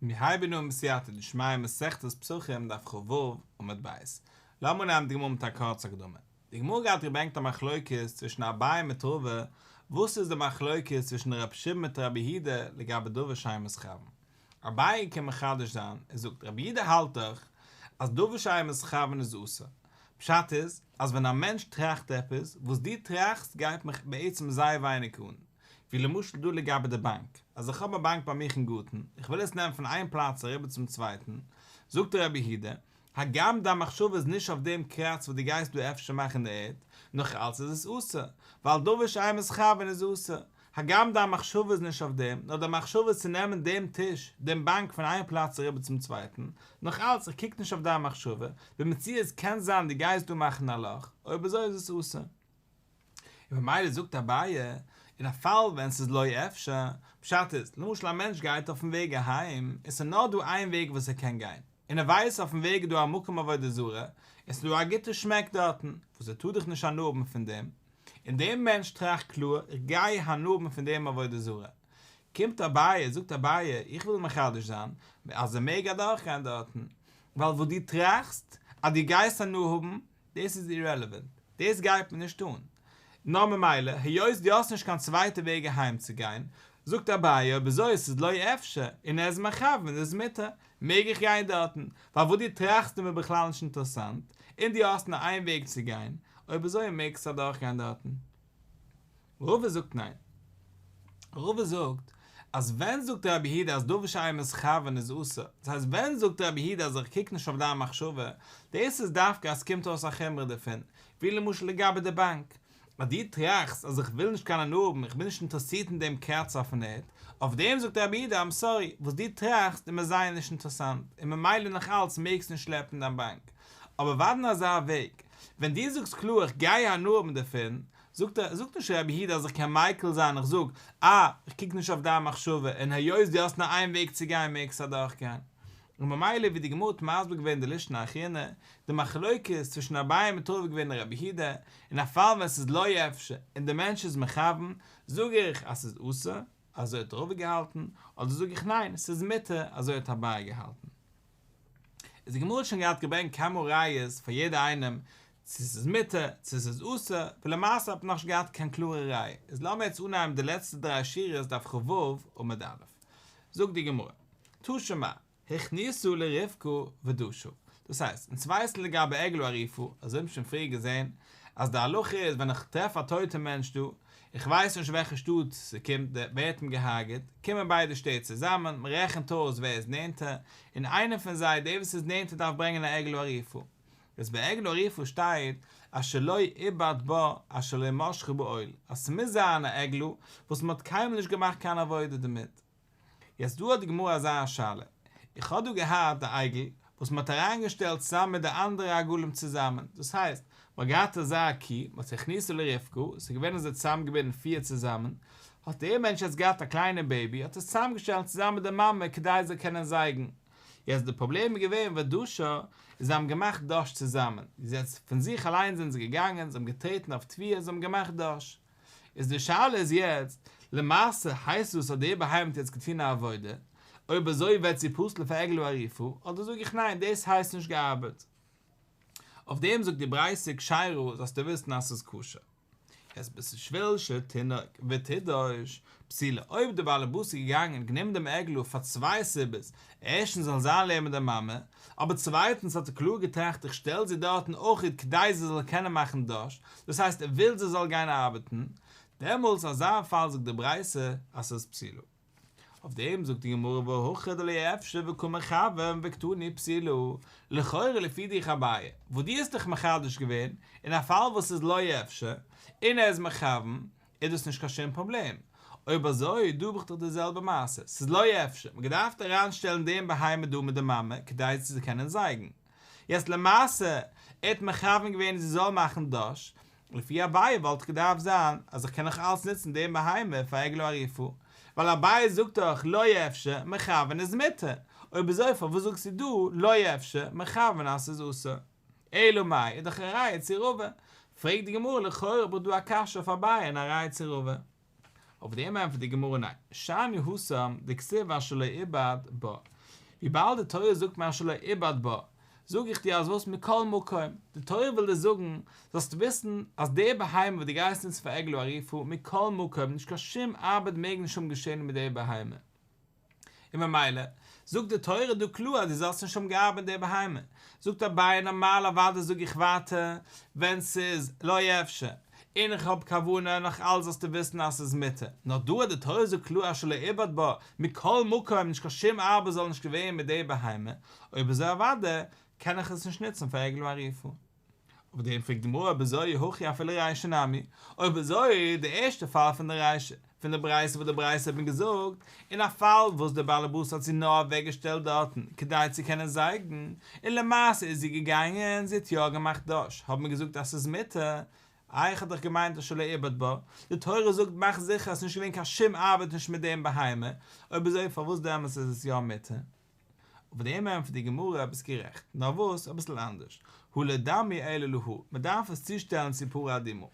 מיר הייבן אן בסייעתא דשמיא מסכת פסחים דף כ"ו עמוד ב'. לאמיר נעמען די גמרא מיט א קורצע הקדמה. די גמרא גייט געברענגט א מחלוקת צווישן אביי מיט רבא, וואס איז די מחלוקת צווישן רבי שמעון מיט רבי יהודה לגבי דבר שאין מתכוין? אביי קומט מחדש זיין, ער זאגט רבי יהודה האלט דאך אז דבר שאין מתכוין איז אסור, פשט איז אז ווען א מענטש טראכט עפעס, וואס דו טראכסט גייט מיך בעצם זייער ווייניג אן, ווי למשל דא לגבי די באנק, אז איך האב א באנק ביי מיך אין גארטן, איך וויל עס נעמען פון איין פלאץ אריבער צום צווייטן, זאגט רבי יהודה, הגם דיין מחשבה איז נישט אויף דעם קראץ וואס דו גייסט דא אפשר מאכן אין די ערד, נאך אלץ איז עס אסור, ווייל דבר שאין מתכוין איז אסור, הגם דיין מחשבה איז נישט אויף דעם, נאר דיין מחשבה איז צו נעמען דעם טיש, דעם באנק פון איין פלאץ אריבער צום צווייטן, נאך אלץ איך קוק נישט אויף דיין מחשבה, במציאות קען זיין דו גייסט דא מאכן א לאך, אויב אזוי איז עס אסור. און ממילא זאגט אביי, אין א פאל ווען ס'איז לא אפשר, פשט איז, למשל א מענטש גייט אויפן וועג אהיים, און ס'איז נאר דא איין וועג וואס ער קען גיין, און ער ווייסט אויפן וועג איז דא א מקום עבודה זרה, און ס'איז דא א גוטע שמעק דארטן, וואס ער טאר דאך נישט הנאה האבן פון דעם, און דער מענטש טראכט קלאר, איך גיי הנאה האבן פון דעם עבודה זרה. קומט אביי, זאגט אביי, איך וויל מחדש זיין, אז ער מעג אדורכגיין דארטן, ווייל וואס דו טראכסט אז דו גייסט הנאה האבן, דאס איז אירעלעווענט, דאס גייט מיר נישט אן. נאר ממילא, היות דו האסט נישט קיין צווייטע וועג אהיים צו גיין, זאגט אביי אויב אזוי עס איז לא אפשר, און ער איז מכוון איז מותר, מעג איך גיין דארטן, ווייל וואס דו טראכסט איז מיר בכלל נישט אינטערעסאנט, און דו האסט נאר איין וועג צו גיין, אויב אזוי מעגסטו אדורך גיין דארטן. רבא זאגט ניין. רבא זאגט אז ווען זאגט רבי יהודה אז דבר שאין מתכוין איז אסור, דאס הייסט ווען זאגט רבי יהודה אז איך קוק נישט אויף דיין מחשבה, דאס איז דווקא אז ס'קומט אויס א חומרא דערפון, ווי למשל לגבי די באנק, אז דו טראכסט אז איך וויל נישט קיין הנאה האבן, איך בין נישט אינטערעסירט אין דעם קראץ אויפן ערד, אויף דעם זאגט רבי יהודה איים סארי, וואס דו טראכסט איז מיר זייער נישט אינטערעסאנט, און ממילא נאך אלץ מעגסט נישט שלעפן דיין באנק. אבער וואדען אזא וועג, ווען דו זאגסט קלאר איך גיי הנאה האבן דערפון, זאגט ער, זאגט נישט רבי יהודה אז איך קען מיקל זיין, איך זאג, אה, איך קוק נישט אויף דיין מחשבה, און היות דו האסט נאר איין וועג צו גיין מעגסטו אדורך גיין. און ממילא ווי די גמרא האט מסביר געווען די לישנא אחרינא, די מחלוקת צווישן אביי מיט רבא געווען און רבי יהודה, אין א פאל ווען ס'איז לא אפשר און די מענטש איז מכוון, זאג איך אז ס'איז אסור, אזוי האט רבא געהאלטן, אדער זאג איך ניין, ס'איז מותר, אזוי האט אביי געהאלטן. איז די גמרא האט שוין געהאט געברענגט כמה ראיות פאר יעדע איינעם צו ס'איז מותר צו ס'איז אסור, ולמעשה האט מען נאכנישט געהאט קיין קלארע ראיה, איז לאמיר יעצט אנהייבן די לעצטע דריי שורות דף כ"ו עמוד א'. זאגט די גמרא, תא שמע, הכניסה לרבקה ודשה, דאס הייסט, אונז ווייסן לגבי עגלה ערופה, אזוי האבן שוין פריער געזען, אז די הלכה איז ווען איך טרעף א טויטע מענטש דא, איך ווייס נישט וועלכע שטאט ס'קומט, ווער האט אים געהארגעט, קומען ביידע שטעט צוזאמען, מ'רעכנט אויס ווער איז נענטער, און איינער פון זיי, דער וואס איז נענטער דארף ברענגען א עגלה ערופה. איז ביי עגלה ערופה שטייט אשר לא עובד בה אשר לא משכו בעול, אז ס'מוז זיין א עגלה וואס מ'האט קיינמאל נישט געמאכט קיין עבודה דערמיט. יעצט דא האט די גמרא אזא שאלה, איך האב דא געהאט א עגל וואס מ'האט אריינגעשטעלט צוזאמען מיט די אנדערע עגלים צוזאמען, דאס הייסט, מ'האט געהאט אזא קי, מ'האט הכניסה לרבקה, ס'איז געווען אזוי צוזאמגעבינדן פיר צוזאמען, האט דער מענטש יעצט געהאט א קליינע בעיבי, האט עס צוזאמגעשטעלט צוזאמען מיט די מאמע כדי זי זאל קענען זייגן, יעצט די פראבלעם איז געווען ודשה, איז זיי האבן געמאכט דש צוזאמען, איז יעצט פון זיך אליין זענען זיי געגאנגען, זיי האבן געטרעטן אויף תבואה, זיי האבן געמאכט דש. איז די שאלה איז יעצט, למעשה הייסט דאס אז די בהמה האט יעצט געטון א עבודה, אויב אזוי ווערט זי פסול פאר עגלה ערופה, אדער זאג איך ניין דאס הייסט נישט געארבעט. אויף דעם זאגט די ברייתא כשרה זאלסטו וויסן אז ס'איז כשר. יעצט בשביל שתינק ותדוש, פסולה, אויב די בעל הבית איז געגאנגען און גענומען דעם עגלה פאר צוויי סיבות, ערשטנס זאל זיין לעבן די מאמע, אבער צווייטנס האט ער קלאר געטראכט איך שטעל זי דארטן אויכעט כדי זי זאל קענען מאכן דש, דאס הייסט ער וויל זי זאל גיין ארבעטן, דעמאלטס אזא פאל זאגט די ברייתא אז ס'איז פסולה. אויף דעם זאגט די גמרא והא הכא דלא אפשר וקא מכוון וקתני פסולה, לכאורה לפי דיך אביי, וואס דו האסט דאך מחדש געווען, אין א פאל וואס ס'איז לא אפשר, און ער איז מכוון, איז דאס נישט קיין שום פראבלעם. אויב אזוי, דא האב איך דאך די זעלבע מעשה, ס'איז לא אפשר, מ'האט געדארפט אריינשטעלן דעם בהמה דא מיט די מאמע כדי זי זאל קענען זייגן. יעצט למעשה, ער האט מכוון געווען זי זאל מאכן דש, לפי אביי וואלט דאך געדארפט זיין אז איך קען נאך אלץ נוצן דעם בהמה פאר עגלה ערופה, ווייל אביי זאגט דאך לא אפשר, מכוון איז מותר, אויב אזוי פארוואס זאגסטו דא לא אפשר, מכוון אז ס'איז אסור? אלא מאי, איז דאך א ראיה צו רבא. פרעגט די גמרא לכאורה האב איך דא א קשיא אויף אביי און א ראיה צו רבא. אויף דעם ענטפערט די גמרא ניין, שאני התם דכתיב אשר לא עובד בה. וויבאלד די תורה זאגט מיר אשר לא עבד בה, זאג איך דיר אז וואס מכל מקום, די תורה וויל דיר זאגן, זאלסט וויסן אז די בהמה וואס דו גייסט נוצן פאר עגלה ערופה, מכל מקום, נישט קיין שום ארבעט מעג נישט האבן געשען מיט די בהמה. און ממילא, זאגט די תורה דא קלאר אז דו זאלסט נישט האבן געארבעט מיט די בהמה. זאגט אביי נארמאל אוודאי זאג איך ווייטער ווען ס'איז לא אפשר, און איך האב כוונה, נאך אלץ זאלסטו וויסן אז ס'איז מותר. נאר דא אז די תורה זאגט קלאר אשר לא עובד בה, מכל מקום נישט קיין שום ארבעט זאל נישט געווען מיט די בהמה, אויב אזוי אוודאי קען איך עס נישט נוצן פאר עגלה ערופה. אויף דעם פרעגט די גמרא אויב אזוי הכי אפילו רישא נמי, אויב אזוי די ערשטע פאל פון די רישא פון די ברייתא וואס די ברייתא האט מיר געזאגט, אין א פאל וואס דער באלעבאס האט זי נאר אוועק געשטעלט דארטן כדי צו קענען זייגן, און למעשה איז זי געגאנגען זי האט יא געמאכט דש, האבן מיר געזאגט אז ס'איז מותר, איי איך האב דאך געמיינט אשר לא עובד בה, די תורה זאגט מאך זיכער אז ס'נישט געווען קיין שום ארבעט נישט מיט דעם בהמה, אויב אזוי פארוואס דעמאלטס איז עס יא מותר? אויף דעם ענטפערט די גמרא ביסט גערעכט, נאר וואס אביסל אנדערש, הא לא דמיא אלא להא, מען דארף עס צושטעלן צו פרה אדומה,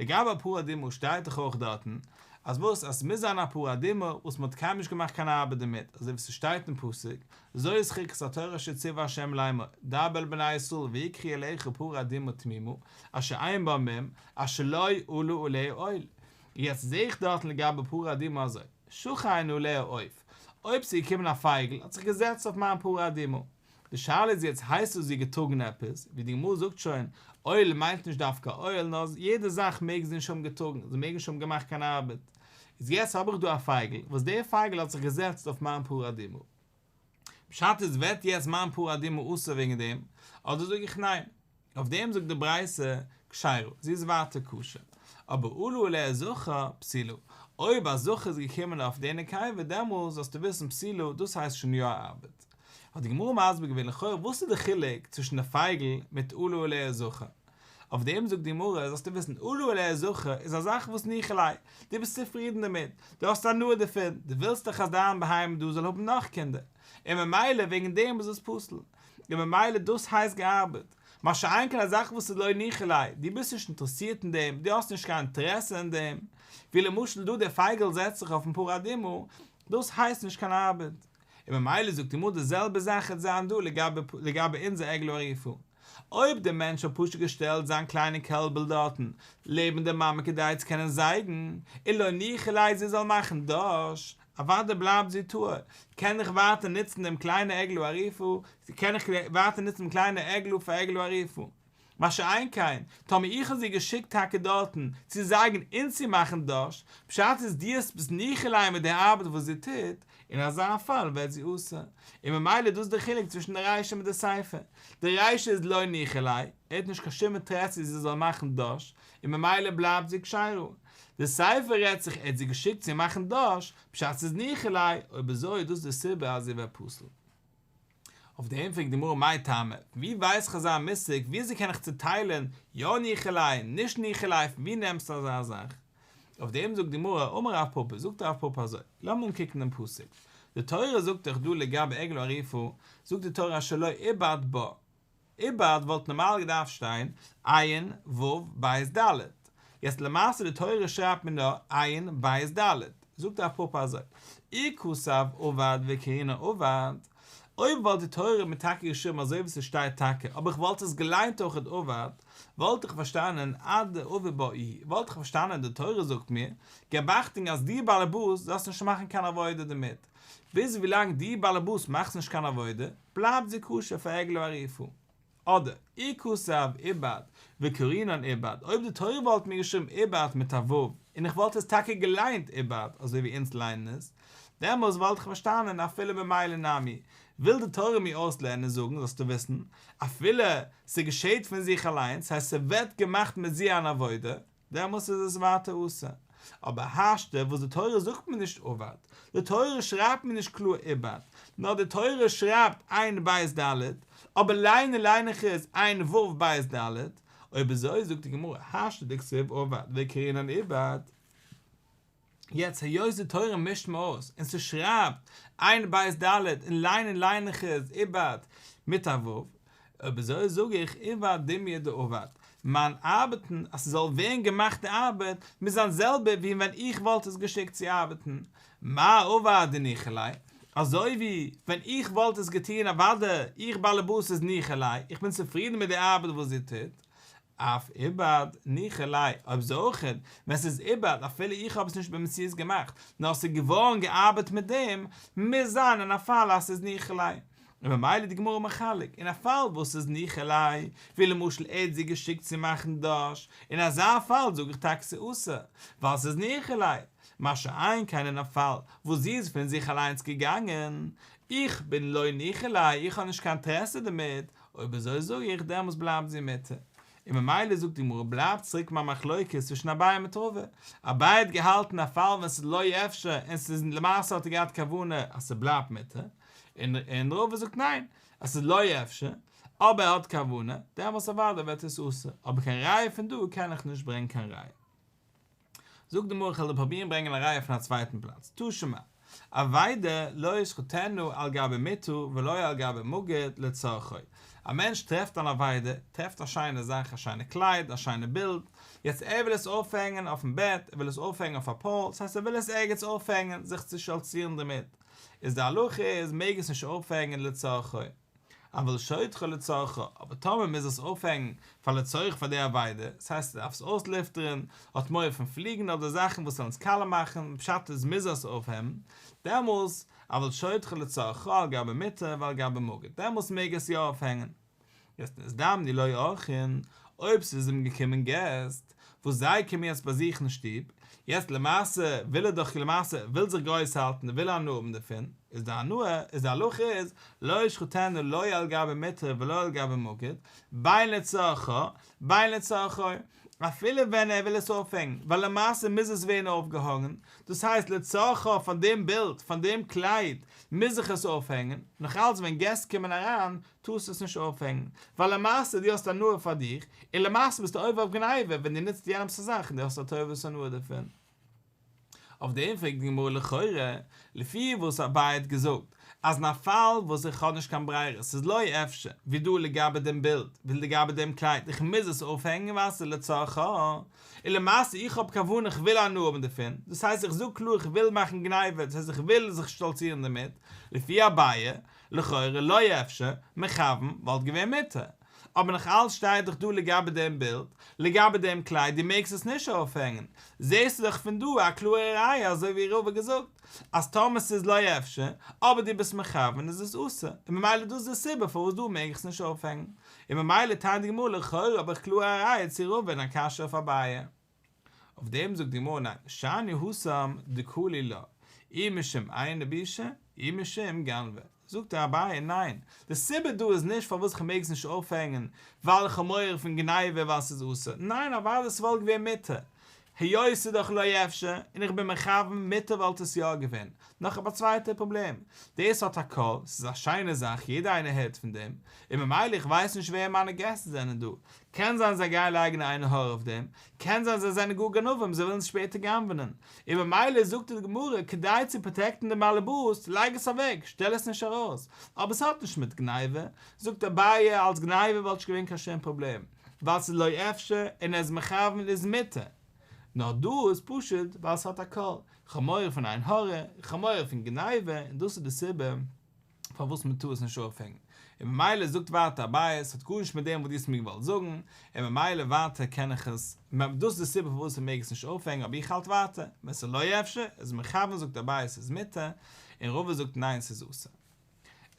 לגבי פרה אדומה שטייט דאך אויך דארטן אז וואס אז ס'מוז זיין א פרה אדומה וואס מען האט קיינמאל נישט געמאכט קיין ארבעט דערמיט, אזוי ווי ס'שטייט אין פסוק, זאת חוקת התורה אשר ציווה ה' לאמור, דבר אל בני ישראל ויקחו אליך פרה אדומה תמימה, אשר אין בה מום, אשר לא עלה עליה עול. יעצט זעה איך דארטן לגבי פרה אדומה אזוי. שכן עליה עוף, אויב ס'איז געקומען א פייגל האט זיך געזעצט אויף מיין פרה אדומה. די שאלה איז יעצט הייסט עס זי געטראגן עפעס, ווי די גמרא זאגט שוין, עול מיינט נישט דווקא עול נאר יעדע זאך מעג זי נישט האבן געטראגן, זי מעג נישט האבן געמאכט קיין ארבעט. איז יעצט האב איך דא א פייגל, וואס דער פייגל האט זיך געזעצט אויף מיין פרה אדומה. פשט איז ווערט יעצט מיין פרה אדומה אסור וועגן דעם, אדער זאג איך ניין? אויף דעם זאגט די ברייתא כשרה, זי איז ווייטער כשר, אבער עלה עליה זכר פסולה, אויב א זכר איז געקומען אויף די נקבה דעמאלס זאלסטו וויסן פסולה, דאס הייסט שוין יא ארבעט. האט די גמרא מסביר געווען לכאורה וואס איז די חילוק צווישן די פייגל מיט עלה עליה זכר, אויף דעם זאגט די גמרא זאלסטו וויסן עלה עליה זכר איז א זאך וואס ניחא ליה, דו ביסט צופרידן דערמיט, דו האסט הנאה דערפון, דו ווילסט דאך אז דיין בהמה דא זאל האבן נאך קינדער, און ממילא וועגן דעם איז עס פסול, און ממילא דאס הייסט געארבעט, מה שאין כן א זאך וואס איז לא ניחא ליה, דו ביסט נישט אינטערעסירט אין דעם, דו האסט נישט קיין אינטערעסע אין דעם, ווי למשל דא דער פייגל זעצט זיך אויפן פרה אדומה, דאס הייסט נישט קיין ארבעט. און ממילא זאגט די גמרא די זעלבע זאך וועט זיין דא לגבי אונזער עגלה ערופה. אויב דער מענטש האט פשוט געשטעלט זיין קליינע קעלבל דארטן לעבן די מאמע כדי צו קענען זייגן, און לא ניחא ליה זי זאל מאכן דש, אוודאי בלייבט זי טהור, קען איך ווייטער נוצן דעם קליינע עגלה ערופה, קען איך ווייטער נוצן דעם קליינע עגלה פאר עגלה ערופה. מה שאין כן, טאמער איך האב זי געשיקט טאקע דארטן צו זייגן און צו מאכן דש, פשט איז דו ביסט ניחא ליה מיט די ארבעט וואס זי טוט, אין אזא פאל ווערט זי אסור, און ממילא דאס איז די חילוק צווישן די רישא מיט די סיפא, די רישא איז לא ניחא ליה, ער האט נישט קיין שום אינטערעסע זי זאל מאכן דש, און ממילא בלייבט זי כשרה. די סיפא רעדט זיך ער האט זי געשיקט צו מאכן דש, פשט ס'איז ניחא ליה, אויב אזוי איז דאס די סיבה אז זי ווערט פסול. אויף דעם פרעגט די גמרא מאי טעמא, פון ווי ווייס איך אזא מושג, וויאזוי קען איך צוטיילען יא ניחא ליה, נישט ניחא ליה, פון ווי נעמסטו אזא זאך? אויף דעם זאגט די גמרא, אמר רב פפא, זאגט רב פפא אזוי, לאמיר אנקוקן דעם פסוק, די תורה זאגט דאך דא לגבי עגלה ערופה, זאגט די תורה אשר לא עובד בה, עובד וואלט נארמאל געדארפט שטיין עין ו' בית ד', יעצט למעשה די תורה שרייבט מיר נאר עין בית ד', זאגט רב פפא אזוי, אי כתב עבד וקרינן עובד, אויב וואלט די תורה מיר טאקע געשריבן אזוי ווי ס'שטייט טאקע, אבער איך וואלט עס געליינט אויכעט עבד, וואלט איך פארשטאנען אדעביד בה איהו, וואלט איך פארשטאנען די תורה זאגט מיר, געב אכטונג אז דו באלעבאס זאלסט נישט מאכן קיין עבודה דערמיט, ביז ווילאנג דו באלעבאס מאכסט נישט קיין עבודה, בלייבט זי כשר פאר עגלה ערופה. אדער, אי כתב עובד וקרינן עובד, אויב די תורה וואלט מיר געשריבן עובד מיט א ו' און איך וואלט עס טאקע געליינט עובד אזוי ווי אונז ליינען עס, דעמאלס וואלט איך פארשטאנען אפילו ממילא נמי, וויל די תורה מיר אויסלערנען זאגן זאלסטו וויסן, אפילו ס'געשעט פון זיך אליינס, ס'הייסט ס'ווערט געמאכט מיט זי אן עבודה, דעמאלס איז עס ווייטער אסור. אבער השתא וואס די תורה זאגט מיר נישט עבד, די תורה שרייבט מיר נישט קלאר עובד, נאר די תורה שרייבט עין בית ד', אבער ליינען ליין איך עס עין ו' בית ד', אויב אזוי זאגט די גמרא השתא דכתיב עבד וקרינן עובד. יעצט היות די תורה מישט מיר אויס און ס'שרייבט עין בית ד' און ליינען ליין איך עס עובד מיט א ו', אויב אזוי זאג איך עובד דומיא דעבד, מיין ארבעטן אז ס'זאל ווערן געמאכט די ארבעט מוז זיין זעלבע ווי ווען איך וואלט עס געשיקט צו ארבעטן, מה עבד דניחא ליה. אזוי ווי ווען איך וואלט עס געטון אוודאי איך באלעבאס איז ניחא ליה, איך בין צופרידן מיט די ארבעט וואס זי טוט, אף איבד ניחא ליה, אויב אזוי אויכעט ווען ס'איז איבד אפילו איך האב עס נישט במציאות געמאכט, נאר ס'איז געווארן געארבעט מיט דעם, מוז זיין אין א פאל אז ס'איז ניחא ליה. און ממילא איז די גמרא מחלק, אין א פאל וואס ס'איז ניחא ליה, ווי למשל ער האט זי געשיקט צו מאכן דש, אין אזא פאל זאג איך טאקע ס'איז אסור, ווייל ס'איז ניחא ליה, מה שאין כן אין א פאל וואס זי איז פון זיך אליינס געגאנגען, איך בין לא ניחא ליה, איך האב נישט קיין אינטערעסע דערמיט, אויב אזוי זאג איך דעמאלס בלייבט זי מותר. און ממילא זאגט די גמרא בלייבט צוריק מיין מחלוקת צווישן אביי מיט רבא, אביי האט געהאלטן א פאל ווען ס'איז לא אפשר און ס'איז למעשה האט ער געהאט כוונה אז ס'בלייבט מותר, און רבא זאגט ניין אז ס'איז לא אפשר אבער ער האט כוונה, דעמאלס אוודאי ווערט עס אסור, אבער קיין ראיה פון דא קען איך נישט ברענגן קיין ראיה. זאגט די גמרא איך וועל דיר פרובירן ברענגען א ראיה פון א צווייטן פלאץ, תא שמע, אבידה לא ישחטנה על גבי מטה ולא על גבי מגיד לצרכו, א מענטש טרעפט אן אבידה, טרעפט א שיינע זאך, א שיינע קלייד, א שיינע בילד, יעצט ער וויל עס אויפהענגען אויפן בעט, ער וויל עס אויפהענגען אויף א פאול, ס'הייסט ער וויל עס ערגעץ אויפהענגען זיך צו שטאלצירן דערמיט, איז די הלכה איז מעג עס נישט אויפהענגען לצרכו. אבל שוטחה לצרכה, אבער טאמער מוז עס אויפהענגן פאר לצורך פאר די אבידה, דאס הייסט ער דארף עס אויסלופטערן, האט מורא פון פליגן אדער זאכן וואס זאלן עס קאלע מאכן, פשט איז מוז ער עס אויפהענגן, דעמאלס, אבל שוטחה לצרכה על גבי מטה ועל גבי מגיד, דעמאלס מעג ער עס יא אויפהענגן. יעצט נזדמנו לו אורחין, אויב ס'איז אים געקומען געסט, וואס זיי קומען יעצט באזוכן אין שטוב, יעצט למעשה וויל ער דאך למעשה וויל זיך גרויס האלטן וויל הנאה האבן דערפון, איז די הנאה, איז די הלכה איז, לא ישחטנה לא על גבי מטה ולא על גבי מגיד, בין לצרכה, בין לצרכו, אפילו ווען ער וויל עס אויפהענגן, ווייל למעשה מוז עס ווערן אויפגעהאנגען, דאס הייסט לצרכה פאר דעם בילד, פאר דעם קלייד, מוז איך עס אויפהענגען, נאכאלץ ווען געסט קומען אריין, טארסט עס נישט אויפהענגן, ווייל למעשה דו האסט הנאה פאר דיך, און למעשה ביסטו עובר אויף גניבה ווען דו נוצט יענעמ'ס זאך און דו האסט א טובת הנאה דערפון. אויף דעם פרעגט די גמרא לכאורה, לפי וואס אביי האט געזאגט אז אין א פאל וואס איך האב נישט קיין ברירה ס'איז לא אפשר, ווי דא לגבי דעם בילד, ווי לגבי דעם קלייד, איך מוז עס אויפהענגן ווייל ס'איז לצרכה, און למעשה איך האב כוונה איך וויל הנאה האבן דערפון, דאס הייסט איך זאג קלאר איך וויל מאכן גניבה, דאס הייסט איך וויל זיך שטאלצירן דערמיט, לפי אביי, לכאורה לא אפשר, מכוון, וואלט געווען מותר. אבער נאך אלץ שטייט דאך דא לגבי דעם בילד, לגבי דעם קלייד דו מעגסט עס נישט אויפהענגען, זעסטו דאך פון דא א קלארע ראיה אזוי ווי רבא האט געזאגט אז טאמער ס'איז לא אפשר, אבער דו ביסט מכוון איז עס אסור, און ממילא דאס איז די סיבה פארוואס דא מעג איך עס נישט אויפהענגען, און ממילא טענה'ט די גמרא לכאורה האב איך קלאר א ראיה צו רבא און א קשיא אויף אביי. אויף דעם זאגט די גמרא ניין, שאני התם דקלו לה, אי משום עינא בישא, אי משום גנבא. זאגט אביי ניין, די סיבה דא איז נישט פארוואס איך מעג עס נישט אויפהענגען ווייל איך האב מורא פון גניבה ווייל ס'איז אסור, ניין אוודאי ס'וואלט געווען מותר, היות ס'איז דאך לא אפשר און איך בין מכוון מותר וואלט עס יא געווען, נאר כ'האב א צווייטע פראבלעם, דאס האט א קול, ס'איז א שיינע זאך יעדער איינער הערט פון דעם, און ממילא איך ווייס נישט ווער מיינע געסט זענען דא, קען זיין זיי גייען לייגן עין הרע אויף דעם, קען זיין זיי זענען גאר גנבים זיי ווילן עס שפעטער גנב'נען, און ממילא זאגט די גמרא כדי צו פראטעקטן דעם באלעבאס לייג עס אוועק שטעל עס נישט ארויס, אבער עס האט נישט מיט גניבה, זאגט אביי אלס גניבה וואלט נישט געווען קיין שום פראבלעם, ווייל ס'איז לא אפשר און ער איז מכוון איז מותר, נאר דא איז פשוט ווייל עס האט א קול, איך האב מורא פון עין הרע, איך האב מורא פון גניבה און דאס איז די סיבה. פארוואס מען טאר עס נישט אויפהענגען, און ממילא זאגט ווייטער אביי עס האט גארנישט מיט דעם וואס דו האסט מיר געוואלט זאגן, און ממילא ווייטער קען איך עס, דאס איז די סיבה פארוואס מען מעג עס נישט אויפהענגען אבער איך האלט ווייטער, ווען ס'איז לא אפשר, איז מכוון זאגט אביי ס'איז מותר, און רבא זאגט ניין ס'איז אסור.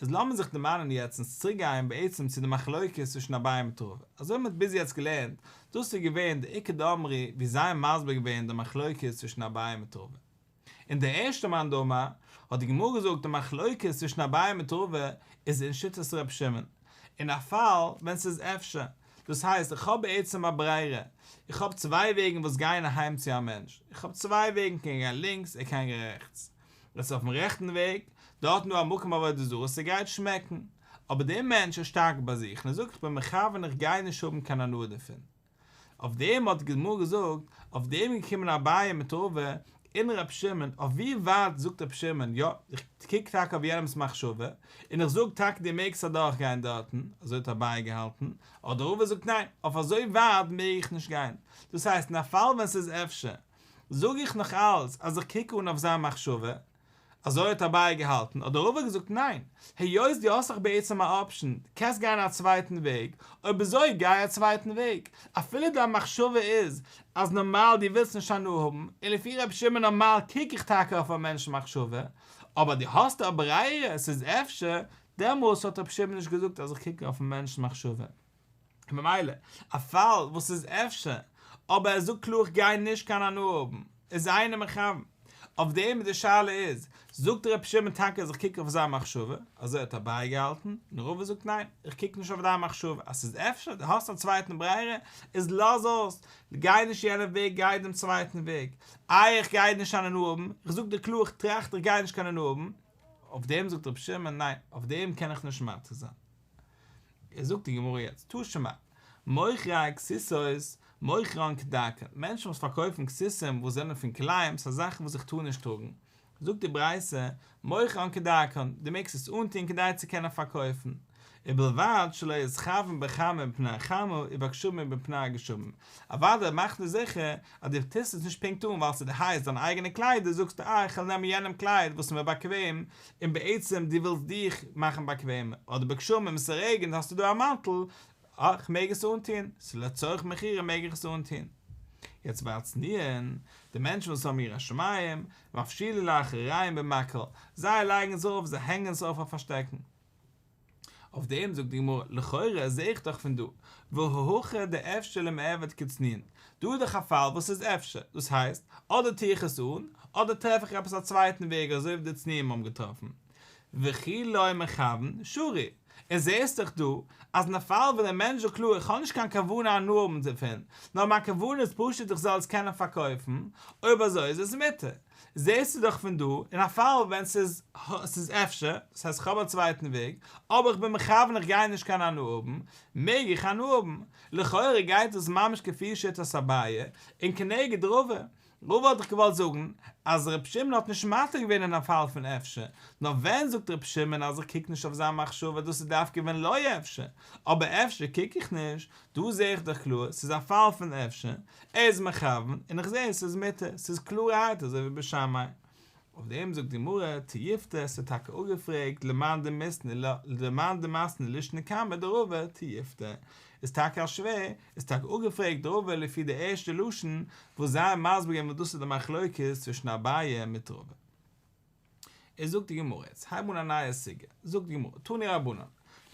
איז לאמיר זיך דערמאנען יעצט און צוריק גיין בעצם צו די מחלוקת צווישן אביי מיט רבא, אזוי ווי מען האט ביז יעצט געלערנט, דאס איז געווען די איכא דאמרי ווי זיי האבן מסביר געווען די מחלוקת צווישן אביי מיט רבא. אין די ערשטע מאן דאמר האט די גמרא געזאגט די מחלוקת צווישן אביי מיט רבא איז אין שיטת ר' שמעון, אין א פאל ווען ס'איז אפשר, דאס הייסט איך האב בעצם א ברירה, איך האב צוויי וועגן וואס גייען אהיים צו א מענטש, איך האב צוויי וועגן קען גיין לינקס ער קען גיין רעכטס, יעצט אויפן רעכטן וועג, דארטן דא א מקום עבודה זרה ס'גייט שמעקן, אבער דער מענטש איז שטארק ביי זיך און ער זאגט איך בין מכוון איך גיי נישט האבן קיין הנאה דערפון, אויף דעם האט די גמרא געזאגט, אויף דעם איז געקומען אביי מיט רבא און ר' שמעון, אויף ווי ווייט זאגט ר' שמעון, יא, איך קוק טאקע אויף יענעמ'ס מחשבה, און איך זאג טאקע דו מעגסט אדורך גיין דארטן, אזוי האט אביי געהאלטן, אדער רבא זאגט ניין, אויף אזוי ווייט מעג איך נישט גיין, דאס הייסט אין א פאל ווען ס'איז אפשר, זאג איך נאך אלץ אז איך קוק אן אויף זיין מחשבה. אזוי האט אביי געהאלטן, האט רבא געזאגט ניין, היות דו האסט דאך בעצם א אפשן, דו קענסט גיין א צווייטן וועג, אויב אזוי גיי א צווייטן וועג, אפילו דיין מחשבה איז אז נארמאל דו ווילסט נישט הנאה האבן, און לפי רבי שמעון נארמאל קוק איך טאקע אויף א מענטש'ס מחשבה, אבער דו האסט א ברירה, עס איז אפשר, דעמאלס האט רבי שמעון נישט געזאגט אז איך קוק אויפן מענטש'ס מחשבה. און ממילא, א פאל וואס איז אפשר, אבער ער זאגט קלאר איך גיי נישט קיין הנאה האבן, איז אינו מכוון. אויף דעם די שאלה איז, זאגט ר' שמעון טאקע אז איך קוק אויף זיין מחשבה, אזוי האט אביי געהאלטן, און רבא זאגט ניין, איך קוק נישט אויף דיין מחשבה, אז ס'איז אפשר, דו האסט א צווייטן ברירה, איז לאז אויס, גיי נישט יענע וועג גיי דעם צווייטן וועג. איי איך גיי נישט הנאה האבן, איך זאג דיר קלאר איך טראכט איך גיי נישט קיין הנאה האבן, אויף דעם זאגט ר' שמעון ניין, אויף דעם קען איך נישט מתיר זיין. עס זאגט די גמרא יעצט תא שמע, מוכרי כסותות מוכרן כדרכן, מענטשן וואס פארקויפן כסותים וואס זענען פון כלאים, ס'איז זאכן וואס איך טאר נישט טראגן, זאגט די ברייתא, מוכרן כדרכן, דו מעגסט עס אנטון כדי צו קענען פארקויפן, ובלבד שלא יתכוין בחמה מפני החמה ובגשמים מפני הגשמים, אוודאי מאך נאר זיכער אז דו טוסט עס נישט פונקט אן ווייל ס'איז דיר הייס דיין אייגענע קליידער זאגסטו אה איך וועל נעמען יענעם קלייד וואס איז מיר באקוועם און בעצם דו ווילסט דיך מאכן באקוועמער, אדער בגשמים ס'רעגענט האסטו דא א מאנטל, אה איך מעג עס אנטון, ס'איז לצורך מכירה מעג איך עס אנטון. יעצט והצנועין, די מענטשן וואס האבן יראת שמים, מפשילין לאחוריהם במקל, זיי לייגן עס אויף, זיי הענגען עס אויף אויף א שטעקן. אויף דעם זאגט די גמרא, לכאורה זעה איך דאך פון דא, והא הכא דאפשר למיעבד כצנועין, דא איז דאך א פאל וואס איז אפשר, דאס הייסט, אדער טו איך עס אן, אדער טרעף איך עפעס א צווייטן וועג אזוי ווי די צנועים האבן געטראפן. וכי לא מכוון, שרי, און זעהסט דאך דא, אז אין א פאל ווען דער מענטש זאגט קלאר איך האב נישט קיין כוונה הנאה האבן דערפון, נאר מיין כוונה איז פשוט איך זאל עס קענען פארקויפן, אויב אזוי איז עס מותר. זעסטו דאך פון דא, אין א פאל ווען ס'איז ס'איז אפשר, דאס הייסט כ'האב א צווייטן וועג, אבער איך בין מכוון איך גיי נישט קיין הנאה האבן, מעג איך הנאה האבן. לכאורה גייט דאס ממש כפי שיטת אביי, און כנגד רבא. רבא האט דאך געוואלט זאגן אז ר' שמעון האט נישט מתיר געווען אין א פאל פון אפשר, נאר ווען זאגט ר' שמעון אז איך קוק נישט אויף זיין מחשבה דאס איז דווקא ווען לא אפשר, אבער אפשר קוק איך נישט, דא זע איך דאך קלאר ס'איז א פאל פון אפשר, ער איז מכוון, און איך זע עס איז מותר, ס'איז קלארערהייט אזוי ווי בית שמאי. אויף דעם זאגט די גמרא, תיובתא, עס איז טאקע אפגעפרעגט למאן דמתני למאן דמתני לישנא קמיה דרבא תיובתא, איז טאקע א שווער, איז טאקע אפגעפרעגט רבא לפי די ערשטע לשון וואס זיי האבן מסביר געווען וואס דאס איז די מחלוקת צווישן אביי מיט רבא. איז זאגט די גמרא, יעצט הייב אן א נייע סוגיא, זאגט די גמרא, תנו רבנן,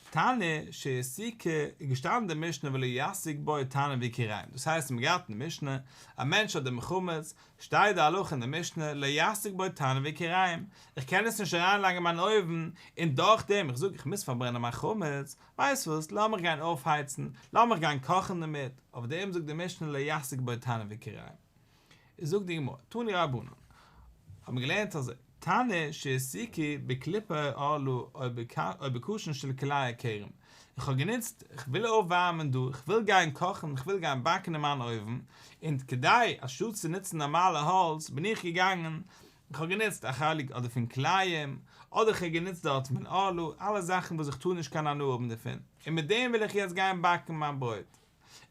תנור שהסיקו, איז געשטאנען אין די משנה ולא יסיק בו תנור וכירים, דאס הייסט מ'האט געהאט אין די משנה, א מענטש האט דעם חמץ, שטייט די הלכה אין די משנה, לא יסיק בו תנור וכירים, איך קען עס נישט אריינלייגן אין מיין אויוון, און דורכדעם, איך זאג איך מוז פארברענען מיין חמץ, ווייסט וואס, לאמיך גיין אויפהייצן, לאמיך גיין קאכן דערמיט, אויף דעם זאגט די משנה לא יסיק בו תנור וכירים. איז זאגט די גמרא, תנו רבנן, האבן מיר געלערנט אזוי, תנור שהסיקו בקליפי ערלה או בקשן של כלאי הכרם, איך האב גענוצט, איך וויל אויפווארעמען דא, איך וויל גיין קאכן, איך וויל גיין באקן אין מיין אויוון, און כדי אנשטאט צו נוצן נארמאלע האלץ, בין איך געגאנגען, איך האב גענוצט א חלק אדער פון כלאים, אדער איך האב גענוצט דארט פון ערלה, אלע זאכן וואס איך טאר נישט קיין הנאה האבן דערפון, און מיט דעם וויל איך יעצט גיין באקן מיין ברויט.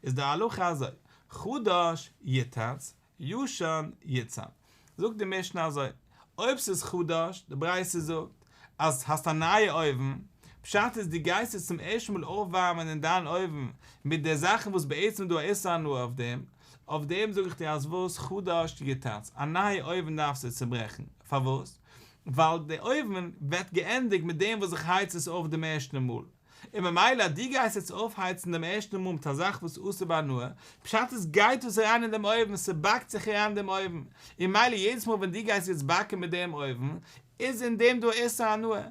איז די הלכה אזוי, חדש יותץ, ישן יוצן. זאגט די משנה אזוי, אויב ס'איז חדש, די ברייתא זאגט אז האסט א נייע אויוון, פשט איז דו גייסט עס צום ערשטן מאל אויפווארעמען אין דיין אויוון מיט די זאכן וואס בעצם איז דא א איסור הנאה אויף דעם, אויף דעם זאג איך דיר אז וואס חדש יותץ, א נייע אויוון דארפסטו צוברעכן, פארוואס? ווייל די אויוון ווערט געענדיגט מיט דעם וואס איך הייץ עס אויף דעם ערשטן מאל, און ממילא אז דו גייסט יעצט אויפהייצן דעם ערשטן מאל מיט א זאך וואס איז אסור בהנאה, פשט איז גייט עס אריין אין דעם אויוון, ס'באקט זיך אריין אין דעם אויוון, און ממילא יעדעס מאל ווען דו גייסט יעצט באקן מיט דעם אויוון, איז אין דעם דא איסור הנאה.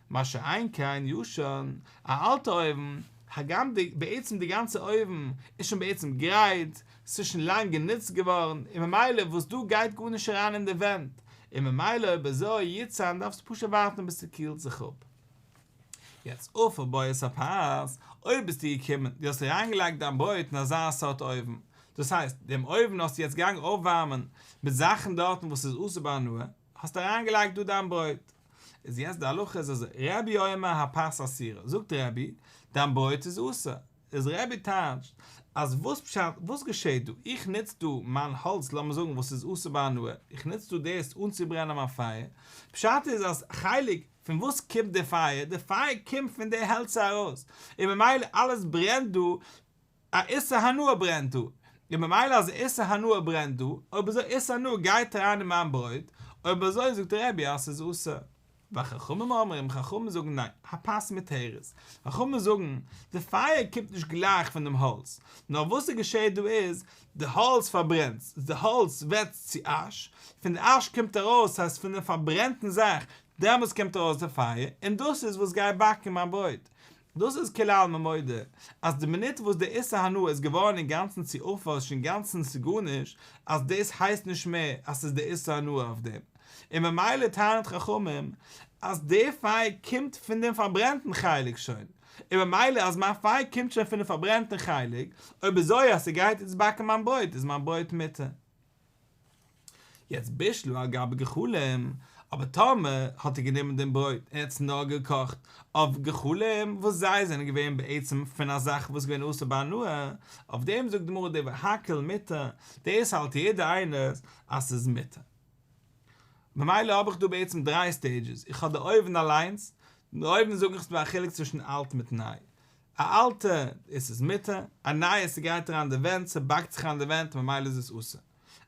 מה שאין כן ישן, א אלטע אויוון, הגם די בעצם די גאנצע אויוון איז שוין בעצם גרייט, ס'איז שוין לאנג גענוצט געווארן, און ממילא וואס דא גייט גארנישט אריין אין די ווענט, און ממילא אויב אזוי יוצן דארפסטו פשוט ווארטן ביז ס'קילט זיך אפ. יעצט אפה בו את הפת, אויב ביסטו געקומען, דו האסט אריינגעלייגט דיין ברויט אין אזא סארט אויוון, דאס הייסט, דעם אויוון האסטו יעצט געגאנגען אויפווארמען מיט זאכן דארטן וואס איז אסור בהנאה, האסטו אריינגעלייגט דא דיין ברויט. איז יעצט די הלכה איז אזוי, רבי אומר הפת אסורה, זאגט רבי, דיין ברויט איז אסור. איז רבי טייטשט אז וואס פשט וואס געשעהט דא איך נוץ דא מיין האלץ לאמיר זאגן וואס איז אסור בהנאה איך נוץ דא דאס אנצוברענען מיין פייער פשט איז אז חלק פון וואס קומט די פייער די פייער קומט פון די העלצער ארויס און ממילא אלעס ברענט דא א איסור הנאה ברענט דא, און ממילא אז איסור הנאה ברענט דא, אויב אזוי איסור הנאה גייט אריין אין מיין ברויט, אויב אזוי זאגט רבי אז ס'איז אסור. וחכמים אומרים, חכמים זאגן ניין, הפת מותרת. חכמים זאגן, די פייער קומט נישט גלייך פון דעם האלץ, נאר וואס ס'געשעהט דא איז, די האלץ פארברענט, די האלץ ווערט צו אש, פון די אש קומט ארויס, ס'הייסט פון דעם פארברענטן זאך, דעמאלטס קומט ארויס די פייער, און דאס איז וואס גייט באקן מיין ברויט. דאס איז כולי עלמא מודה אז די מינוט וואס די איסור הנאה איז געווארן אינגאנצן צו עפר שוין אינגאנצן צו גארנישט אז דאס הייסט נישט מער אז ס'איז די איסור הנאה אויף דעם און ממילא טענה'ט חכמים אז די פייער קומט פון דעם פארברענטן חלק שוין און ממילא אז מיין פייער קומט שוין פונעם פארברענטן חלק אויב אזוי אז ס'גייט איצט באקן מיין ברויט איז מיין ברויט מותר. יעצט בישלו על גבי גחלים, אבער טאמער האט ער גענומען דעם ברויט און ער האט עס נאר געקאכט אויף גחלים וואס זיי זענען געווען בעצם פון א זאך וואס איז געווען אסור בהנאה, אויף דעם זאגט די גמרא דברי הכל מותר, דאס האלט יעדער איינער אז ס'איז מותר. ממילא האב איך דא בעצם דריי stages, איך האב די אויוון אליינס, די אויוון זאג איך ס'איז דא א חילוק צווישן אלט מיט ניי, א אלטע עס איז מותר, א נייע ס'גייט אריין די ווענט ס'באקט זיך אריין די ווענט ממילא איז עס אסור.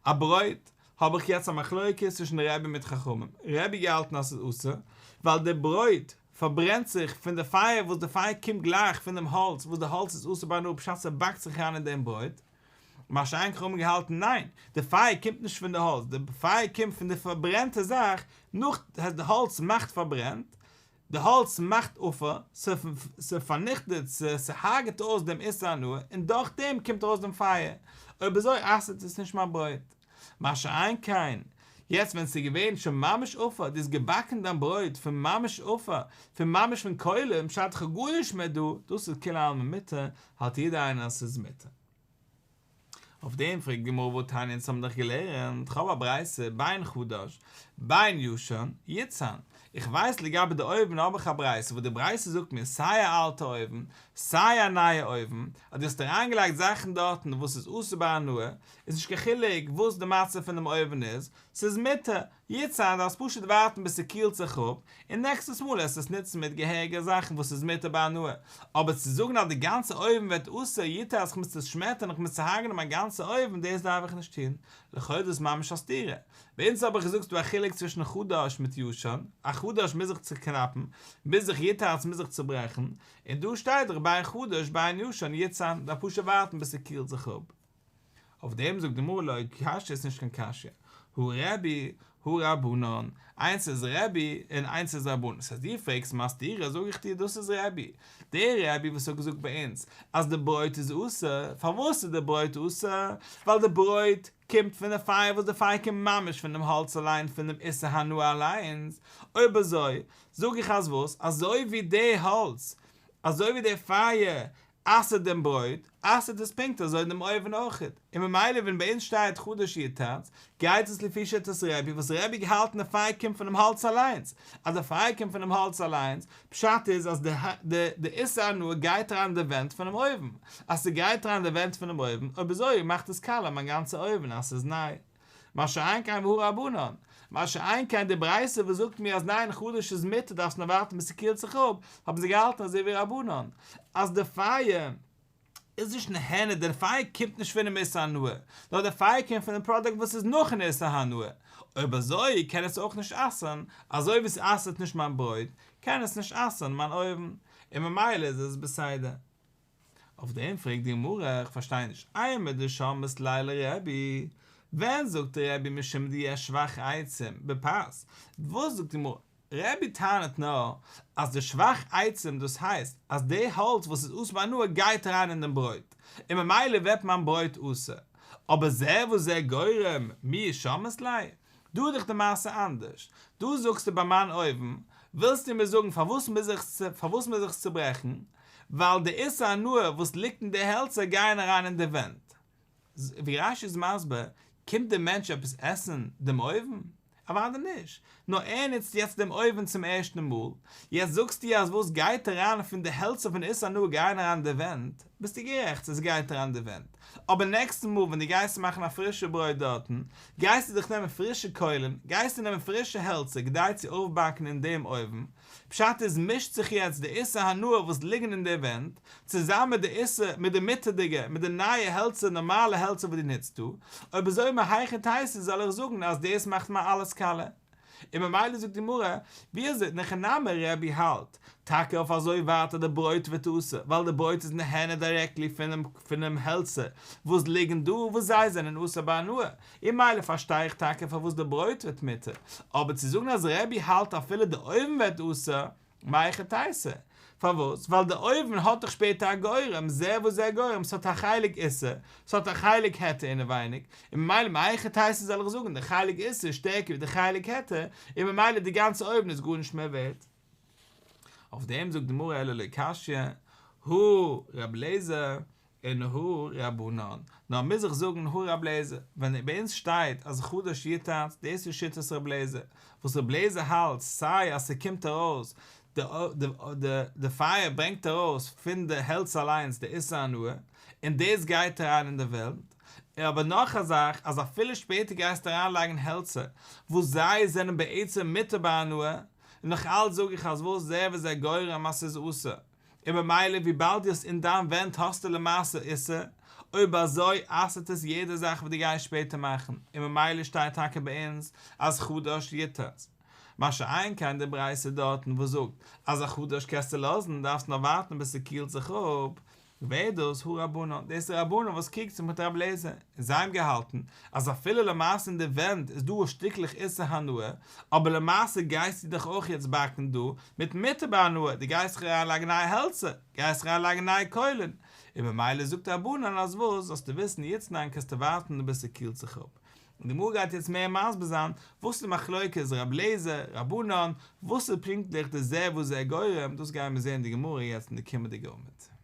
א ברויט, האב איך יעצט א מחלוקת צווישן רבי מיט חכמים, רבי געהאלטן אז ס'איז אסור, ווייל די ברויט פארברענט זיך פון די פייער וואס די פייער קומט גלייך פון דעם האלץ וואס די האלץ איז אסור בהנאה פשט ס'באקט זיך אריין אין דעם ברויט, מה שאין כן חכמים געהאלטן ניין, די פייער קומט נישט פון די האלץ, די פייער קומט פון די פארברענטע זאך נאך די האלץ מאכט פארברענט, די האלץ מאכט עפר, ס'פארניכטעט, ס'הארגעט אויס דעם איסור הנאה, און דורך דעם קומט ארויס דעם פייער, אויב אזוי אסר'ט עס נישט מיין ברויט. מה שאין כן, יעצט ווען ס'איז געווען שוין ממש עפר, דו האסט געבאקן דיין ברויט פון ממש עפר, פון ממש פון קוילן, פשט איך האב גארנישט מער דא, דאס איז כולי עלמא מותר, האלט יעדער איינער אז ס'איז מותר. אויף דעם פרעגט די גמרא והתניא אונז האבן דאך געלערנט, כ'האב א ברייתא, בין חדש, בין ישן, יטען, איך ווייס לגבי די אויוון האב איך א ברייתא וואס די ברייתא זאגט מיר סיי א אלטע אויוון, סיי א נייע אויוון, אז דו האסט אריינגעלייגט זאכן דארטן וואס איז אסור בהנאה, איז נישט קיין חילוק וואס די מצב פון דעם אויוון איז, ס'איז מותר, יטען דארפסט פשוט ווארטן ביז ס'קילט זיך אפ, און נעקסטעס מאל עסט עס נוצן מיט געהעריגע זאכן וואס איז מותר בהנאה, אבער צו זאגן אז די גאנצע אויוון ווערט אסור יטען אז כ'מוז צושמעטערן איך מוז צוהארגענען מיין גאנצע אויוון דאס דארף איך נישט טון, לכאו' איז דאס ממש א סתירה. ביי אונז האב איך געזאגט ס'דא א חילוק צווישן חדש מיט ישן, א חדש מוז איך צוקנאפן, מוז איך יטען מוז איך צוברעכן, און דא שטייט דאך בין חדש בין ישן יטען, דארף פשוט ווארטן ביז ס'קילט זיך אפ. אויף דעם זאגט די גמרא לא קשיא איז נישט קיין קשיא, הא רבי הא רבנן, איינס איז רבי און איינס איז רבנן, ס'הייסט דו פרעגסט מיר א סתירה זאג איך דיר דאס איז רבי, דער רבי וואס האט געזאגט ביי אונז אז די ברויט איז אסור, פארוואס איז די ברויט אסור? ווייל די ברויט קומט פון די פייער וואס די פייער קומט ממש פון דעם האלץ אליין פון דעם איסור הנאה אליינס, אויב אזוי זאג איך אז וואס אזוי ווי די האלץ אזוי ווי די פייער אסר'ט דעם ברויט, אסר'ט עס פונקט אזוי דעם אויוון אויכעט, און ממילא ווען ביי אונז שטייט חדש יטען, גייט עס לפי שיטת רבי, וואס רבי געהאלטן די פייער קומט פונעם האלץ אליינס, אז די פייער קומט פונעם האלץ אליינס, פשט איז אז די די איסור הנאה גייט אריין אין די ווענט פונעם אויוון, אז ס'גייט אריין אין די ווענט פונעם אויוון, אויב אזוי מאכט עס קאלע מיין גאנצע אויוון אז ס'איז ניי. מה שאין כן והא רבנן, מה שאין כן די ברייתא וואס זאגט מיר אז ניין חדש איז מותר דארפסט נאר ווארטן ביז ס'קילט זיך אפ, האבן זיי געהאלטן אזוי ווי רבנן, אז די פייער איז נישט נהנה, די פייער קומט נישט פונעם איסור הנאה, נאר די פייער קומט פונעם פראדוקט וואס איז נאכן איסור הנאה, אויב אזוי קען עס אויך נישט אסר'ן, אזוי ווי ס'אסר'ט נישט מיין ברויט, קען עס נישט אסר'ן מיין אויוון, און ממילא איז עס בסדר. אויף דעם פרעגט די גמרא, איך פארשטיי נישט, אימר דשמעת ליה לרבי, ווען זאגט רבי משום דיש שבח עצים בפת, וואס זאגט די גמרא, רבי טענה'ט נאר אז די שבח עצים דאס הייסט אז די האלץ וואס איז אסור בהנאה גייט אריין אין דעם ברויט, און ממילא ווערט מיין ברויט אסור, אבער זה וזה גורם מי שמעת ליה, דא איז דאך די מעשה אנדערש, דא זאגסטו ביי מיין אויוון, ווילסטו מיר זאגן פארוואס מוז איך פארוואס מוז איך עס צוברעכן, ווייל די איסור הנאה וואס ליגט אין די העלצער גייען אריין אין די ווענט. ווי רש"י איז מסביר, קומט דער מענטש עפעס עסן דעם אויוון? אוודאי נישט. נאר ער נוצט יעצט דעם אויוון צום ערשטן מאל, יעצט זאגסטו אז וואס גייט אריין פון די העלצער פון איסור הנאה גייען אריין אין די ווענט, ביסטו גערעכט עס גייט אריין אין די ווענט, אבער נעקסטן מאל ווען דו גייסט מאכן א פרישע ברויט דארטן, גייסטו דאך נעמען פרישע קוילן, גייסטו נעמען פרישע העלצער כדי צו אויפבאקן אין דעם אויוון, פשט איז מישט זיך יעצט די איסור הנאה וואס ליגן אין די ווענט, צוזאם מיט די איסור מיט די מותר'דיגע מיט די נייע העלצער נארמאלע העלצער וואס דו נוצט דא, אויב אזוי מהיכי תיתי זאל איך זאגן אז דאס מאכט מיר אלעס קאלע? און ממילא זאגט די גמרא, ווי אזוי אין הכי נמי רבי האלט טאקע אויף אזוי ווייט אז די ברויט ווערט אסור ווייל די ברויט איז נהנה דירעקטלי פונעם פונעם העלצער וואס ליגן דא וואס זיי זענען אסור בהנאה, און ממילא פארשטיי איך טאקע פארוואס די ברויט ווערט מותר, אבער צו זאגן אז רבי האלט אפילו די אויוון ווערט אסור, מהיכי תיתי? פארוואס? ווייל די אויוון האט דאך שפעטער א גורם, זה וזה גורם, ס'האט א חלק איסור, ס'האט א חלק היתר אינעווייניג, און ממילא מהיכי תיתי זאל איך זאגן די חלק איסור איז שטערקער ווי די חלק היתר, און ממילא די גאנצע אויוון איז גארנישט מער ווערט. אויף דעם זאגט די גמרא אלא לא קשיא, הא ר' אליעזר און הא רבנן, נאר מוז איך זאגן הא ר' אליעזר, ווען ביי אונז שטייט אז חדש יותץ, דאס איז שיטת ר' אליעזר, וואס ר' אליעזר האלט סיי אז ס'קומט ארויס די פייער ברענגט ארויס פון די העלץ אליינס די איסור הנאה, און דאס גייט אריין אין די ווענט, אבער נאך א זאך אז אפילו שפעטער גייסטו אריין לייגן העלצער וואס זיי זענען בעצם מותר בהנאה, און נאך אלץ זאג איך אז וואס זה וזה גורם אז ס'איז אסור. און ממילא וויבאלד דו האסט אין דיין ווענט האסטו למעשה איסור, אויב אזוי אסר'ט עס יעדע זאך וואס דו גייסט שפעטער מאכן, און ממילא שטייט טאקע ביי אונז אז חדש יותץ. מה שאין כן די ברייתא דארטן וואס זאגט אז א חדש קענסטו לאזן, דארפסט נאר ווארטן ביז ס'קילט זיך אפ, ווער דאס? הא רבנן, דאס איז רבנן וואס קריגט זיך מיט רב לעזער, און זיי האבן געהאלטן אז אפילו למעשה אין די ווענט איז דא שטיקלעך איסור הנאה, אבער למעשה גייסטו דאך אויך יעצט באקן דא מיט מותר בהנאה, דו גייסט דאך אריינלייגן נייע העלצער, גייסט דאך אריינלייגן נייע קוילן, און ממילא זאגט רבנן אז וואס, זאלסטו וויסן יתנן קענסטו ווארטן ביז ס'קילט זיך אפ. און די גמרא גייט יעצט מער מסביר זיין וואס איז די מחלוקת רב לעזער, רבנן, וואס איז פונקטליך די זה וזה גורם, דאס גייען מיר זעהן אין די גמרא יעצט אין די קומענדיגע עמוד.